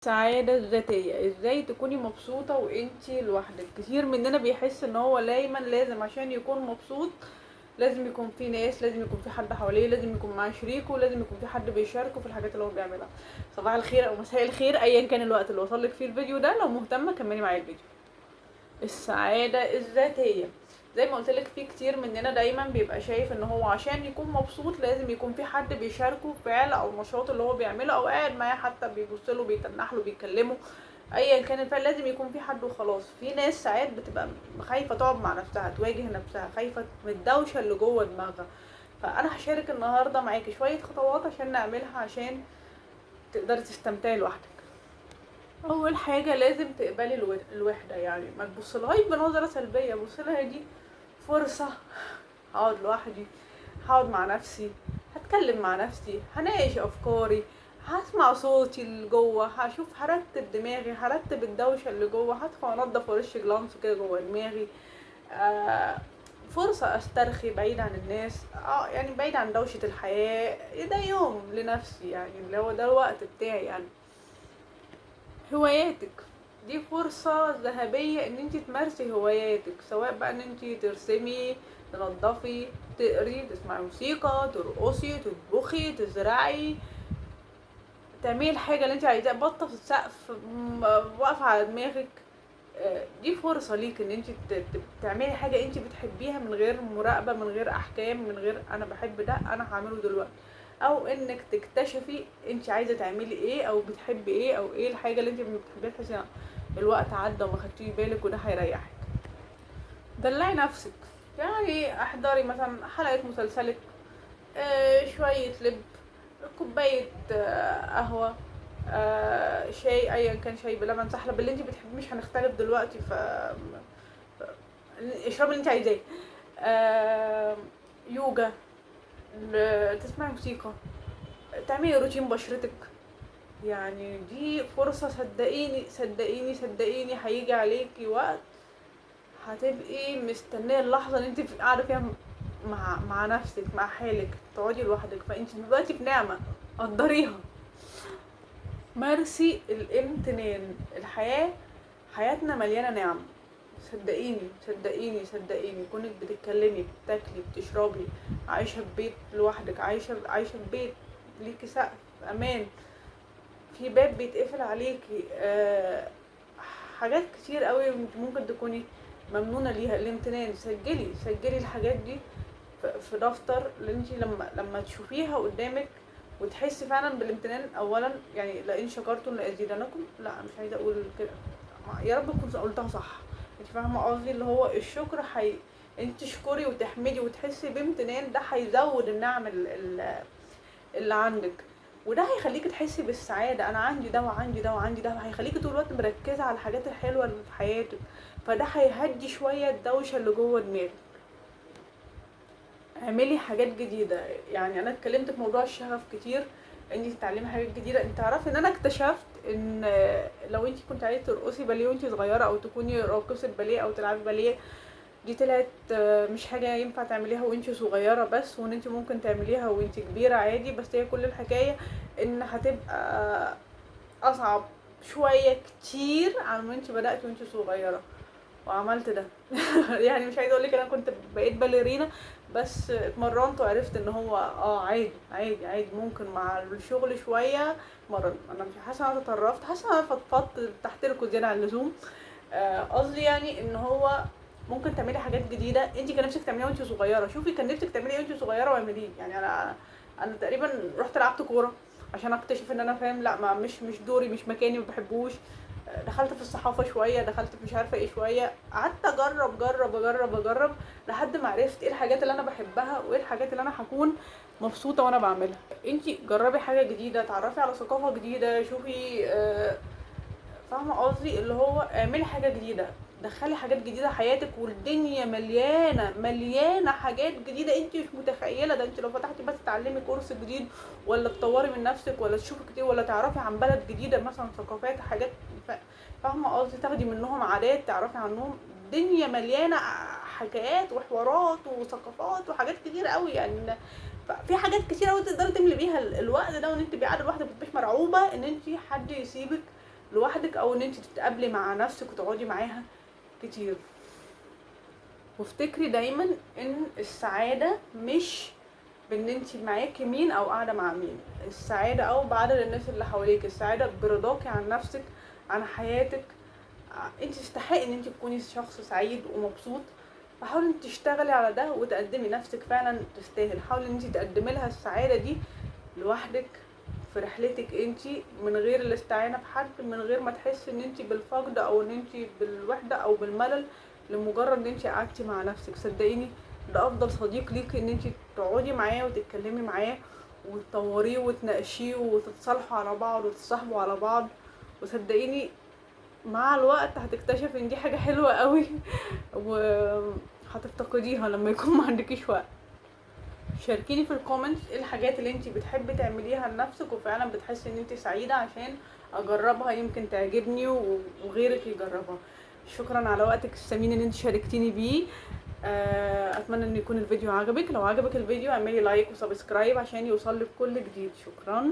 السعادة الذاتية، ازاي تكوني مبسوطة وانتي لوحدك. كتير مننا بيحس ان هو دايما لازم عشان يكون مبسوط لازم يكون في ناس، لازم يكون في حد حواليه، لازم يكون معاه شريكه، لازم يكون في حد بيشاركه في الحاجات اللي هو بيعملها. صباح الخير او مساء الخير ايا كان الوقت اللي وصلك فيه الفيديو ده، لو مهتمة كملي معايا الفيديو. السعادة الذاتية زي ما قلت لك في كتير مننا دايما بيبقى شايف ان هو عشان يكون مبسوط لازم يكون في حد بيشاركه فعل او نشاط اللي هو بيعمله، او قاعد معاه حتى بيبص له بيتنح له بيكلمه، ايا كان الفعل لازم يكون في حد وخلاص. في ناس ساعات بتبقى خايفة تقعد مع نفسها، تواجه نفسها، خايفة من الدوشة اللي جوه دماغها. فانا هشارك النهارده معاكي شوية خطوات عشان نعملها عشان تقدري تستمتعي لوحدك. اول حاجة لازم تقبلي الوحدة، يعني ما تبصلهاش بنظره سلبية، بصلها دي فرصة، هقعد لوحدي، هقعد مع نفسي، هتكلم مع نفسي، هناقش افكاري، هسمع صوتي اللي جوه، هشوف هرتب دماغي، هرتب الدوشة اللي جوه، هدخل انضف وارش جلانس كده جوه دماغي. فرصة استرخي بعيد عن الناس، يعني بعيد عن دوشه الحياة. ده يوم لنفسي، يعني اللي هو ده الوقت بتاعي. يعني هواياتك دي فرصة ذهبية ان انت تمارسي هواياتك، سواء بقى ان انت ترسمي، تنظفي، تقري، تسمعي موسيقى، ترقصي، تطبخي، تزرعي، تعملي الحاجة اللي انت عايزاها، بطة في السقف، واقفة على دماغك. دي فرصة ليك ان انت تعملي حاجة انت بتحبيها من غير مراقبة، من غير احكام، من غير انا بحب ده انا هعمله دلوقتي، او انك تكتشفي انت عايزه تعملي ايه او بتحبي ايه او ايه الحاجة اللي انت بتحبيها، تحسي ان الوقت عدى وما خدتيش بالك، وده هيريحك. دلعي نفسك، يعني احضري مثلا حلقة مسلسلك، شوية لب، كوباية قهوة، شاي، ايا كان، شاي بلبن، سحلب، اللي انت بتحبيه، مش هنختلف دلوقتي، ف اشربي اللي انت عايزاه. يوجا، تسمعي موسيقى، تعملي روتين بشرتك. يعني دي فرصة، صدقيني صدقيني صدقيني هيجي عليكي وقت هتبقي مستنية اللحظة اللي انت قاعدة فيها مع نفسك، مع حالك، تقعدي لوحدك. فانت دلوقتي في نعمة، قدريها. مارسي الامتنان. الحياة، حياتنا مليانة نعم، صدقيني صدقيني صدقيني. كونك بتتكلمي، بتاكلي، بتشربي، عايشة في بيت لوحدك، عايشة في بيت ليكي سقف امان، في باب بيتقفل عليكي، حاجات كتير قوي ممكن تكوني ممنونة ليها. الامتنان، سجلي الحاجات دي في دفتر، اللي انتي لما تشوفيها قدامك وتحسي فعلا بالامتنان. اولا يعني لئن شكرتم لازيدنكم، لا مش عايزه اقول كده، يا رب كنت قلتها صح، انت فاهمه قصدي، اللي هو الشكر انت تشكري وتحمدي وتحسي بامتنان، ده هيزود النعم اللي عندك، وده هيخليكي تحسي بالسعادة. انا عندي ده وعندي ده وعندي ده، هيخليكي طول الوقت مركزه على الحاجات الحلوة اللي في حياتك، فده هيهدي شوية الدوشة اللي جوه دماغك. اعملي حاجات جديدة. يعني انا اتكلمت في موضوع الشغف كتير، انتي تتعلمي حاجات جديدة. انت تعرفي ان انا اكتشفت ان لو انتي كنت عايزه ترقصي باليه وانتي صغيرة، او تكوني راقصه باليه او تلعبي باليه، دي طلعت مش حاجة ينفع تعمليها وانتي صغيرة بس، وان انتي ممكن تعمليها وانتي كبيرة عادي، بس هي كل الحكاية ان هتبقى اصعب شوية كتير عن ما انتي بدأتي وانتي صغيرة. وعملت ده يعني مش عايزه اقول لك انا كنت بقيت باليرينا، بس اتمرنت وعرفت ان هو عادي عادي عادي، ممكن مع الشغل شوية اتمرن. انا مش حاسه ان انا تطرفت، حاسه ان انا فضفضت تحت لكم زيادة عن اللزوم. قصدي يعني ان هو ممكن تعملي حاجات جديدة انت كان نفسك تعمليها وانت صغيرة. شوفي كان نفسك تعملي ايه وانت صغيرة واعمليه. يعني انا تقريبا رحت لعبت كورة عشان اكتشف ان انا فاهم، لا ما مش دوري، مش مكاني، ما بحبوش. دخلت في الصحافة شوية، دخلت في مش عارفه ايه شوية، قعدت اجرب جرب اجرب اجرب لحد ما عرفت ايه الحاجات اللي انا بحبها وايه الحاجات اللي انا هكون مبسوطة وانا بعملها. انتي جربي حاجة جديدة، تعرفي على ثقافة جديدة، شوفي، فاهمه قصدي، اللي هو اعملي حاجة جديدة، دخلي حاجات جديدة حياتك، والدنيا مليانة مليانة حاجات جديدة انت مش متخيله. ده انت لو فتحتي بس تتعلمي كورس جديد، ولا تطوري من نفسك، ولا تشوفي كتير، ولا تعرفي عن بلد جديدة مثلا، ثقافات، حاجات، فاهمه قصدي، تاخدي منهم عادات، تعرفي عنهم. الدنيا مليانة حكايات وحوارات وثقافات وحاجات كتير قوي. يعني في حاجات كتير قوي تقدري تملي بيها الوقت ده، وان انت تبقي قاعدة لوحدك ما تبقيش مرعوبه ان انت حد يسيبك لوحدك، او ان انت تتقابلي مع نفسك وتقعدي معاها كتير. وافتكري دايما ان السعادة مش بان انت معاكي مين او قاعدة مع مين، السعادة او بعدد الناس اللي حواليك، السعادة برضاكي عن نفسك، عن حياتك. انت تستحقي ان انت تكوني شخص سعيد ومبسوط، فحاولي ان تشتغلي على ده وتقدمي نفسك فعلا تستاهل. حاولي ان انت تقدمي لها السعادة دي لوحدك في رحلتك انت، من غير الاستعانة بحد، من غير ما تحسي ان انت بالفقد او ان انت بالوحدة او بالملل، لمجرد ان انت قعدتي مع نفسك. صدقيني ده افضل صديق ليكي، ان انت تقعدي معاه وتتكلمي معاه وتطوريه وتناقشيه وتتصالحوا على بعض وتتصاحبوا على بعض. وصدقيني مع الوقت هتكتشف ان دي حاجة حلوة قوي وهتفتقديها لما يكون ما عندكيش وقت. شاركيني في ال comments ايه الحاجات اللي انت بتحبي تعمليها لنفسك وفعلا بتحسي ان انت سعيدة، عشان اجربها يمكن تعجبني وغيرك يجربها. شكرا على وقتك الثمين اللي انت شاركتيني بيه. اتمنى ان يكون الفيديو عجبك. لو عجبك الفيديو اعملي like و subscribe عشان يوصلك كل جديد. شكرا.